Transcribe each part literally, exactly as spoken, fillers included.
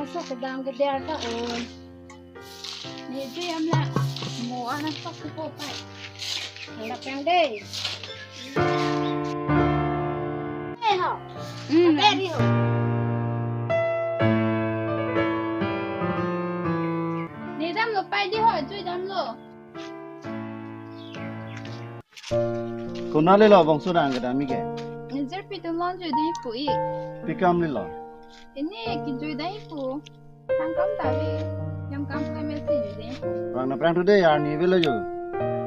Sok kedam keder ta oi. Ne jui amla mo ana sok ko pai. Handa pang dei. Eh ho. Hmm. Keder ho. Ne damlo pai dei ho, jui damlo. Konat lelo bangso nang kedam ke? Jirpi atum along jui dei pu ik. Pi kam lelo? Pini kejui dei pu. Tangkam ta ave. Yam kam klemsi jui dei pu. Bang na prang tu dei, arni avelo jo.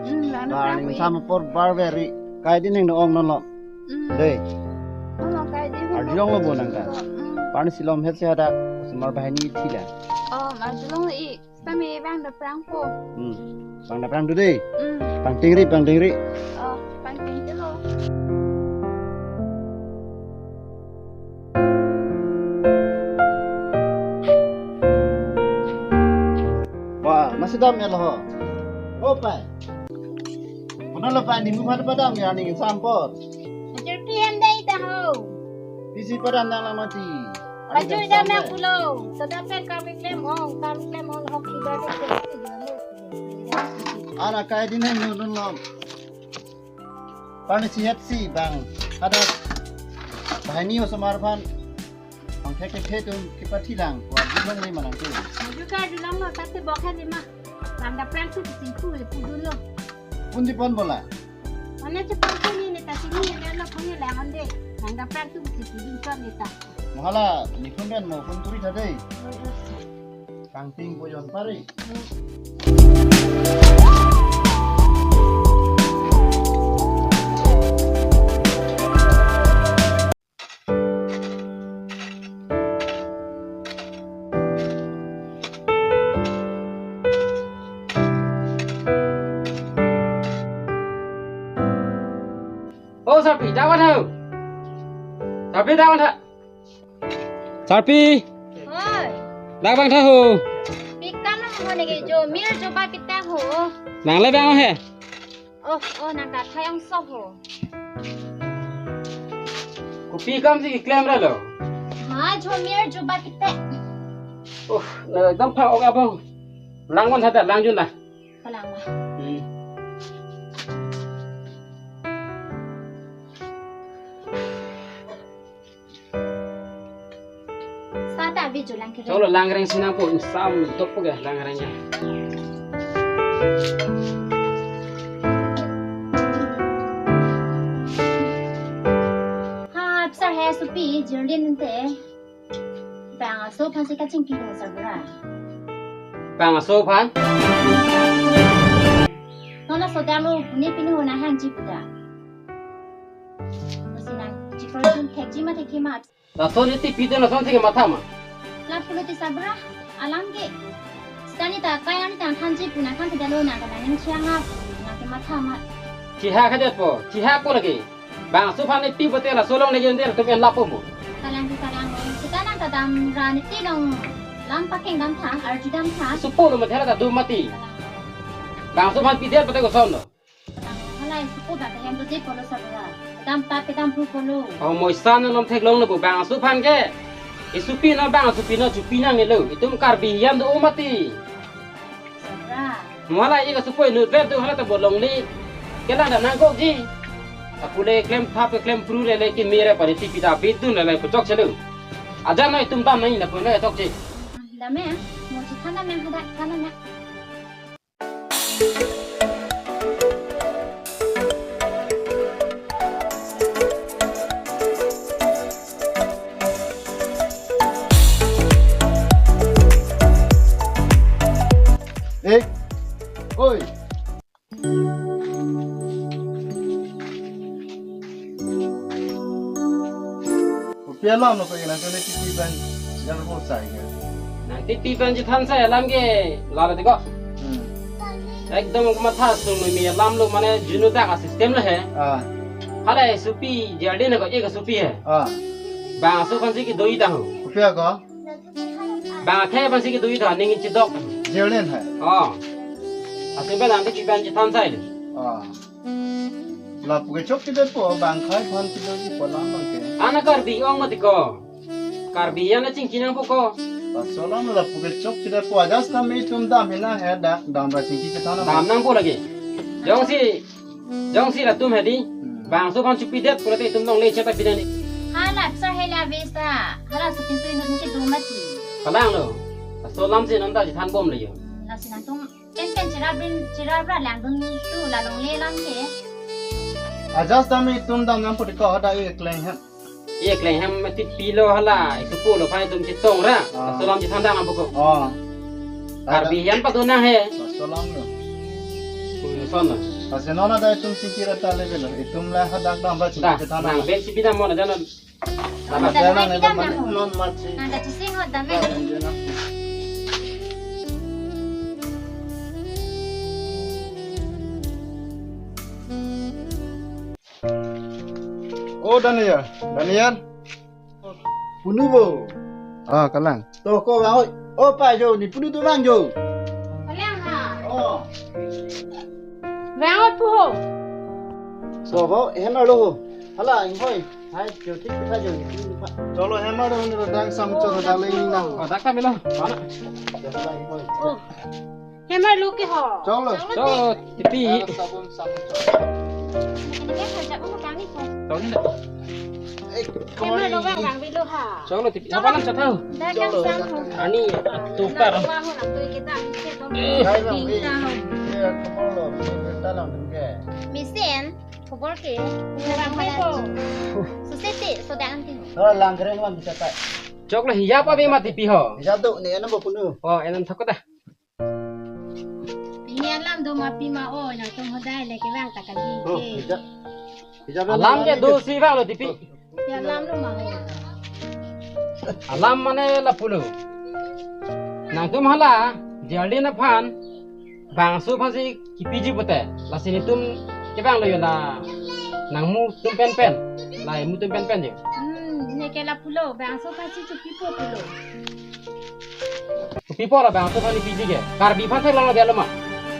Hmm, bang na prang pu ik. Arni sam apor bar veri. Kai dei neng no ong non lo. Hmm. Dei. Oh, kai dei. Arjulonglo bo nang ta. Hmm. Parni silom het si hadak. Osomar banghini thi la. Oh, arjulonglo ik. Sitame bang da prang po. Hmm. Bang da prang tu dei. Hmm. Pangtingri, pangtingri. Oh, pangtingri lo. Wah, masih dam ya lo. Oh, pai. Mana lo pai, ningku mana padam ya, ning sampor. Ajar P M dei ta ho. Pisi padam nang lamati. Bajui dam nang pulo. Soda pen kami klem ong, kami klem ong, hoki bari klem. Ana kai dei neng nun nun lom. Parni si het si bang. Hadak banghini osomar aphan. Bang thek thek atum kepathi lang. Wa dun long ni manang tu. Maju ka dun long lo, tapi bokhe lima. Bang da prang tu singku le pudun lo. Pun di pon bola. Mana cepat ni ne ta sini ne lo punya langan deh. Bang da prang tu singku dun kan ne ta. Mahala ni pun kan mau pun turi tadi. Kangting boyon pare. Oh, Sarpi, dak vangtha. Sarpi, dak vangtha. Sarpi. Oi. Dak vangtha ho. Pi kam nang ho ne ke jo mir jo ba pitang ho. Nang le vang he. Oh, oh, nang ta thayong sok ho. Kopi kam si keklem ra lo. Ha, jo mir jo ba pitang. Oh, na ekdam pha ok abang. Lang vangtha ta, lang jun ta. Palang ma. Hmm. Sata video lang kiri. Cholo langreng sinang po, sam dok po ga langreng ya. Ha, apsar he supi, jirlin te. Bang aso aphan si kachingki lo Sarbura. Bang aso aphan? Non laso damlo, ne pini ho nang hanji pu ta. Masi nang chikor jun thekji ma thekji ma. Lason ne tipi do lason si kematha ma? Lapulo ti Sarbura, alam ke. Sita ne ta kai an ta hanji pu nang kan ti dalo nang kan nang chiang ap, nang kematha ma. Chiha kha det po, chiha ko lagi. Bang aso aphan ne pi bote laso along ne jender tum en lapu mo. Kalang ti kalang mo. Sita nang ta damra ne ti long lam pakeng damtha, arju damtha. Supo lo mathe la ta do mati. Kalang mo. Bang aso aphan pi det bote koson do. Kalang mo. Halai supo ta hem do de polo Sarbura. Dam pa pe dam pru polo. Oh, moisan nom theklong lo bo bang aso aphan ke. Isupi no bang asupi no chupi nang ne lo. Itum Karbi hiam do mati. Sarbura. Mala ik asopo inut vet tu hala ta bo longle. Kelang dam nangkokji. Apule klem thap klem pru lele keme re pari tipi ta bidun lele puchok chelu. Ajan noi tum tam nai na pun na tokji. Dam ya, mo si than dam ya, hadak than dam ya. Eh, oi. Kopi alam lo ko nang tone tipi pen jar bo sai ke. Nang tipi pen chethan sai alam ke lalo te ko. Hmm. Ekdom matha sung mi alam lo mane junu dak a system lo he. Ah. Hala supi jardin ko ik supi he. Ah. Bang aso aphan si kedo-i ta ho. Kopi ko? Bang akhei aphan si kedo-i ta ning chidok. Jardin he. Oh. Aso pen nang tipi pen chethan sai lo. Ah. Lapu ke chok kedet po bang akhei aphan kedo-i po lam bang ke. Ana Karbi ong mati ko. Karbi ana chingki nang po ko. Laso alam lapu ke chokche det po, ajat setame itum dam hena he, dak dam ra chingki chethan. Dam nangpo lake. Jongsi, jongsi latum hedi. Hmm. Bangso aphan chopidet pulote itum longle chetha pidani. Hala psa hela vesa. Hala sukin sui nun ke dum mati. Kalang lo. Laso alam si non ta chethan bom le yo. Lasi nangtum pen pen cherap rin, cherap ra langdun tu la longle alam ke. Ajat setame itum dam nangpo ti ko, ada ekleng hem. Ekleng hem mati pilo hala, isopo lo aphan itum chetong ra. Ah. Laso alam chethan dam nangpo ko. Oh. Karbi hem padun nang he. Laso alam lo. Lason lo. Lasi non ada itum chingki ra ta le lo. Itum la hadak dam ra chingki chethan. Nang bek si pidam mo na jana. Dam, dam, dam, dam, dam. Non mati. Nang kachising hot dam. Oh, Daniel. Daniel. Punu bo. Ah, kalang. To ko vang oi. Oh, pa jo, ne punu tu vang jo. Kalang ha. Oh. Vang oi pu ho. So ho, hem arlo ho. Hala, ing hoi. Hai, jo thik tha jo. Cholo, hem arlo ne dang sam choro dale ing nang. Oh, dak ta milo. Mana? Jo, hala, ing hoi. Oh. Hem arlo ke ho. Cholo. Cholo, tipi. Hala, sabun sam choro. Ini kan kerja ko kami ko. Cholo. Eh, hem arlo vang vang bilo ha. Cholo, tipi. Cholo. Apa nang chatau? Dak kan sam ho. Ani tukar. Vang ho na tu kita. Eh. Hai, bang, eh. Iya, kamu lo, kita lang ke. Mesen, khobor ke? Khobor ke po. Susete, so dangan tin. Oh, langkreng man bisa tak? Choklo, hijap abi mati pi ho. Hijap tu, ne anam bo punu. Oh, anam thakot ah. Pini alam do ma pi ma o, nangtum hodai le kevang ta kali. Oh, ke. Hijap. Hijap alam alam ke ni do ke. Si vanglo tipi. Oh. Ya alam lo ma ho. Alam mane lapulo. Nangtum hala, Jardin aphan, bangso aphan si kipiji pute. Lasi netum kevanglo yo la nangmu tum pen pen. La mu tum pen pen yo. Hmm, ne ke lapulo, bangso aphan si chopipo pulo. Chopipo la bangso aphan piji ke. Karbi aphan theklong dia lo ma.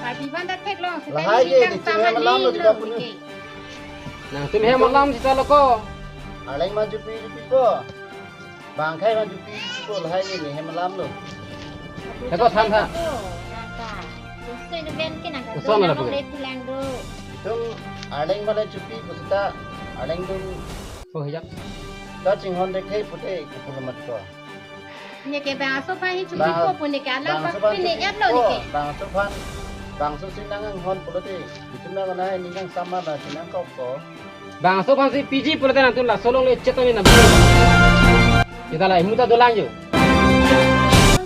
Karbi aphan ta theklong, lahai ke, di tum hem alam lo di ka punu. Nangtum hem alam sita lo ko. Arleng ma chopi chopipo. Bang akhei ma chopi chopipo lahai ke ne hem alam lo. Heko than tha. Nangka. Kusoi nu ben ke nangka. Kusoi na lapu ke. Nang le pulang do. Itum arleng ma le chopipo sita arleng dun. Oh, hijap. Ta chinghon de khei pute ke pulo mat ko. Ne ke bangso aphan hi chopipo pu ne ke alam bangso aphan pine chopipo, et lo ne ke. Bangso aphan, bangso si nang anghon pulote, itum na kona ini nang sama na si nang kok ko. Bangso aphan si piji pulote nangtum laso longle chetoni na. Kita la imu ta dolang yo.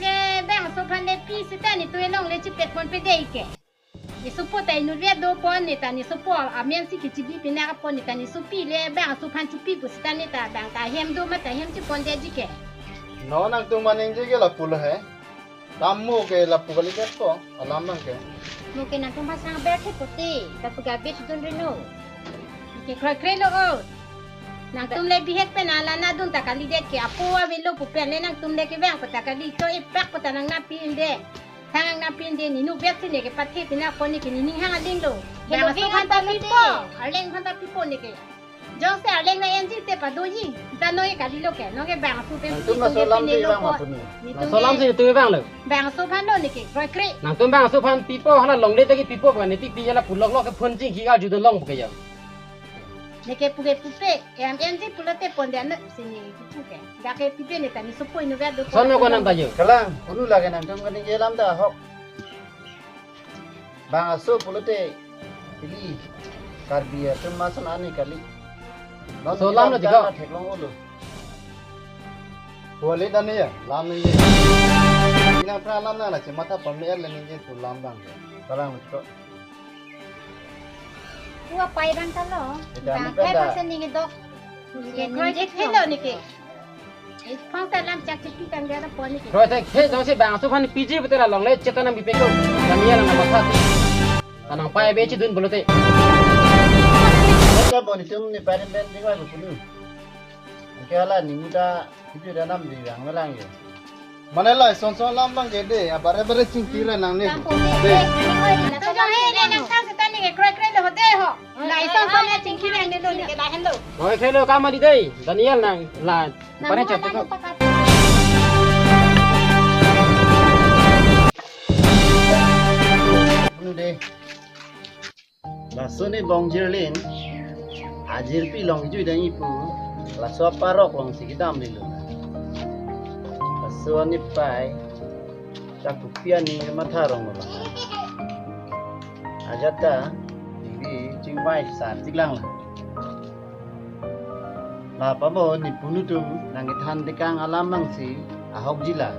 Nge bangso aphan le pi sita netum longle chipet ponpe dei ke. Nesopo ta inutvet do pon ne ta nesopo amen si kechibi pina pon ne ta nesopi le bangso aphan chopipo sita ne ta bang ta hem do ma ta hem chepon detji ke. Non nangtum maningje ke lapulo he. Tam mo ke lapu kalidet ko, alam nang ke. Mo ke nangtum pasang ber the pute, kapu garbage dun reno. Ke kroikre lo o. Nangtum le bihek pen ala na dun ta kalidet ke apo avelo pu pen le nangtum le kevang pu ta kali to ipak pu ta nang na pinde. Thang nang na pinde ne nu bet si ne ke pathe pina ko ne ke ne ning hang aling lo. Hello, bangso aphan ta pipo, arleng aphan ta pipo ne ke. Jongsi arleng na enji te padoji. Ta noi kali lo ke, noi ke bangso pen nangtum laso alam pine lo vang ko. Laso alam si netum vanglo. Bangso aphan lo ne ke, kroikre. Nangtum bangso aphan pipo, hala longle ta kipipo ba ne ti pi jala pulok lok ke phone chingki arju do long pu ke ya. Ne ke pu ke pupe, em enji pulote pon dia ne si ne kipu ke. Dak ke pipe ne ta nesopo inutvet do. Son mo ko nam ta yo. Kalang, ulu lage nangtum kaningje alam ta hok. Bangso pulote ili Karbi atum masan ani kali. Non so alam lo dam tiko. Dam theklong ulu. Wali dan ya, lam ni. Ina pra lam na na cema ta pamle er le ni tu lam bang. Kalang ko. Ua pai bang ta lo. Ita bang ni peda. Pai bang sa ningi dok. Ningi kroi ningi ke thelo ni ke. Ipang ta lam chak chak pi tang dia ta pon ni ke. Kroi ta ke jongsi bangso aphan piji betul la longle chetha nang bipeko. Daniel nang patha. Tanang pai be chidun pulote. Kota bon itum ne paren ben dingwai bu punu. Ke hala ne muda ipi da nam di bang melang ye. Mane la son son lam bang ke de, abare bare chingki ra nang ne. Tam po de. De. Ani koi di na. To jong he ne nang ta seta ne ke kroi kroi lo ho de ho. Lai son son ne chingki ra ne lo ne ke la hen lo. Kroi kroi lo kam adi dei, Daniel nang la. Nang pare chot ko. Pakat. Laso ne bongjirlin, ajirpi long kejui dang ipu, laso aparok alongsi kedam lilo. Laso ne pai, ta kopi aning matha rong lo. Ajat ta, ningve chingvai sa chiklang la. La pabo ne punu atum nangkethan tekang alam abangsi ahokji la.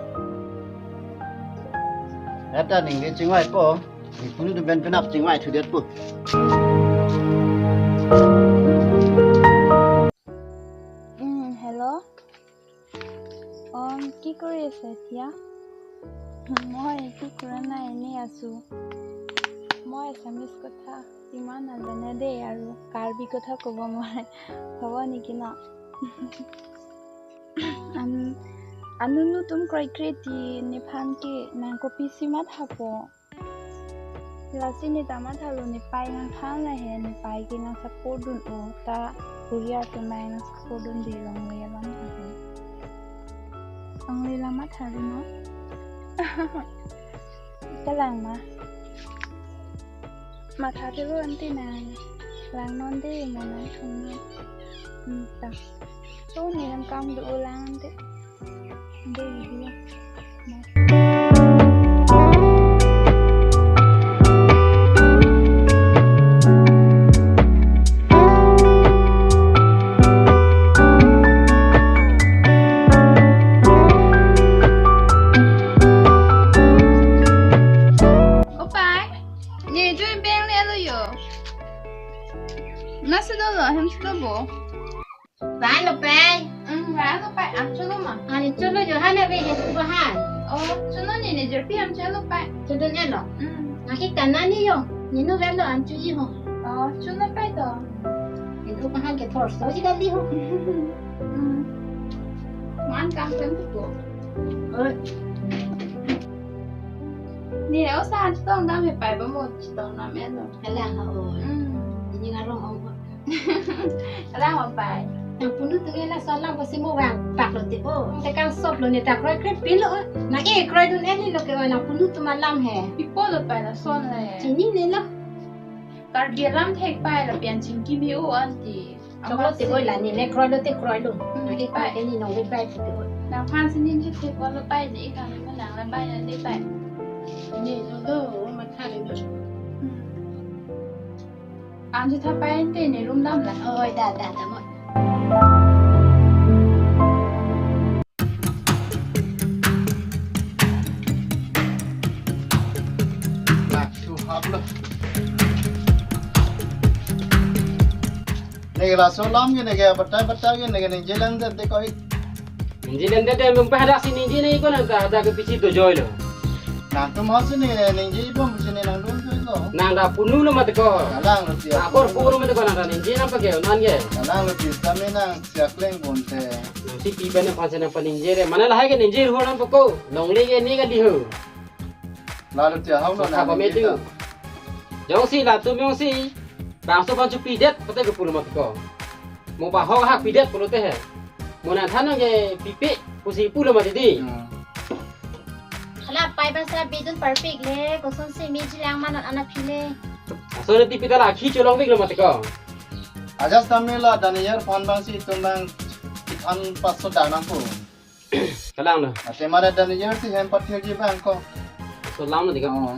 Ajat ta ningve chingvaipo, ne punu atum pen penap chingvai thudetpo. উম, হেল্ল'। অ, কি কৰি আছে এতিয়া? মই একো কৰা নাই, এনেই আছো। মই এছামিজ কথা ইমান নাজানে দেই, আৰু কাৰ্বি কথা ক'ব নোৱাৰে। হ'ব নেকি ন? An, anunu atum kroikre ti nephan ke nang kopisi mathapo. Lasi ne ta mathalo, ne pai nangthan la he, ne pai ke nang support dun-o ta, Korea atum pai nang support dunde longle alam ta he. Longle alam matha dun-o. Kalang ma. Matha thelo ante nang. Langnon de mo nang thunnon. Hmm, ta. So ne nang kam do-o lang ante. O pai, ne jui beng le lo yo. Nasi dolo, hem si dobo. Pai lo pai. Hmm, pai lo pai, ang cholo ma. Ani cholo yo, hana ve he tu bahan. Oh, cholo ni ne jerpi ang cholo pai. Cholo ne lo. Hmm. Naki kana ni yo. Ninu ve lo ang chuji ho. Oh, cholo pai to. Ninu bahan ke thor so ji kali ho. Hmm. Man kam kan tu ko. Oh. Ni o sa ang chitong dam he pai ba mo chitong dam e lo. Kalang ho. Hmm. Ini ngarong ong ho. Rang o pai. Nang punu atum ke laso alam kosi mo vangpak lote o. Te kangsop lo ne ta kroikre pilo. Nang e kroidun eli lo ke o nang punu atum alam he. Pi apot lo pai lason le. Chinine lo. Karbi alam thek pai lapen chingki me-o anti. Choklo te oi la ne le kroilo te kroilo. Hmm. Nang e pai ke ne nong le pai te oi. Nangphan si ne thek thek lo pai ne ikang ne nang la pai la ne pai. Ne lo lo matha le lo. Hmm. Ang chetha pai ante ne room dam la. Oi, da, da, da, mo. Laso hap lo. Ne laso alam ke ne ke batai batai ke ne ke ningje lang de koi. Ningje lang de de mung pa hadak si ningje ne ko nang ta hadak ke pisi dojoi lo. Nangtum hal si ne ningje ibom si ne nangdun joi lo. Nang ta punu lo mati ko. Kalang lo ti. Nang apor punu lo mati ko nang ta ningje nang pake non ke. Kalang lo ti sami nang siak leng bonte. Nang si pi pen aphan si nang paningje re. Mana lahai ke ningje ru nang pako. Longle ke ne kali ho. Lalo ti hau lo. Kapa nang metu. Jongsi latum jongsi bangso aphan chopidet pute ke pulo mati ko. Mo bahok hak pidet pulote he. Mo nangthan nang ke pipe pusi pulo mati di. Hmm. Hala pai basa bidun parpik le, kosonsi me jilang manot ana pile. Aso ne tipi ta la khi cholong pik lo mati ko. Ajat tame la Daniel aphan abangsi itum abang than paso dang nangpo. Kalang lo. Ate mane Daniel si hem pathirji abang ko. So lam lo dikam. Oh.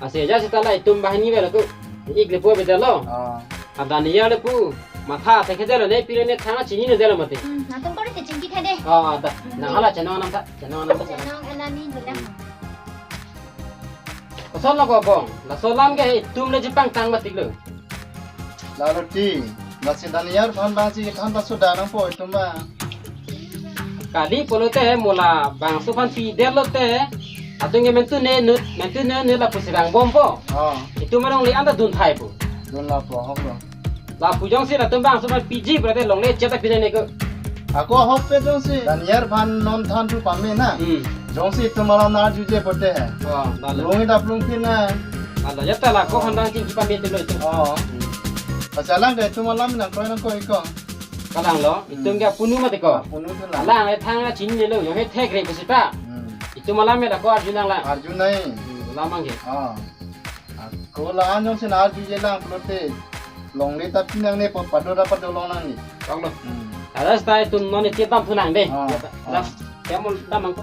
Ase ja seta la itum banghini velo ko. Ik le po beda lo. Oh. A Daniel le pu. Matha te khede lo ne pire ne thang chinine delo mati. Hmm, nangtum kori te chingki khede. Oh, da. Nang hala chenong nang ta, chenong nang ta. Chenong anani lo da. Koson lo ko bong. Laso alam ke itum le chepangtang mati lo. Lalo ti, lasi Daniel aphan abangsi than paso dang nangpo itum abang. Kali pulote mo la bangso aphan pidet lote, atum ke mentu ne nut, mentu ne nut lapusi vangbompo. Oh. Itum along le anta dun thaipo. Dun lapo, hok lo. Lapu jongsi latum bangso aphan piji pulote longle cheta pinane ko. Ako ahokpet jongsi Daniel aphan non thanthu pame na. Hmm. Jongsi itum alam arjuje pote he. Oh, lalo. Longle dap lungphi na. Lalo, ya ta la ko aphan dang chingki pame te lo itum. Oh. Hmm. Pachalang ke itum alam nangkroi nangkoi ko. Kalang lo, itum ke punu mati ko. Hmm. Punu tu la. Alang le thang la chinine lo, yo he thek re pusi ta. Hmm. Itum alam me la ko arju nang la. Arju nai. Hmm, lamang ke. Oh. Ah, Ko la-an jongsi nang arjujelang pulote, longle ta pinangne, pa- pado ta padolong nangne. Longlo. Hmm. Ada style tun non iti dam thu nang de. Ah, Dah, ah. Dia mau dam angko.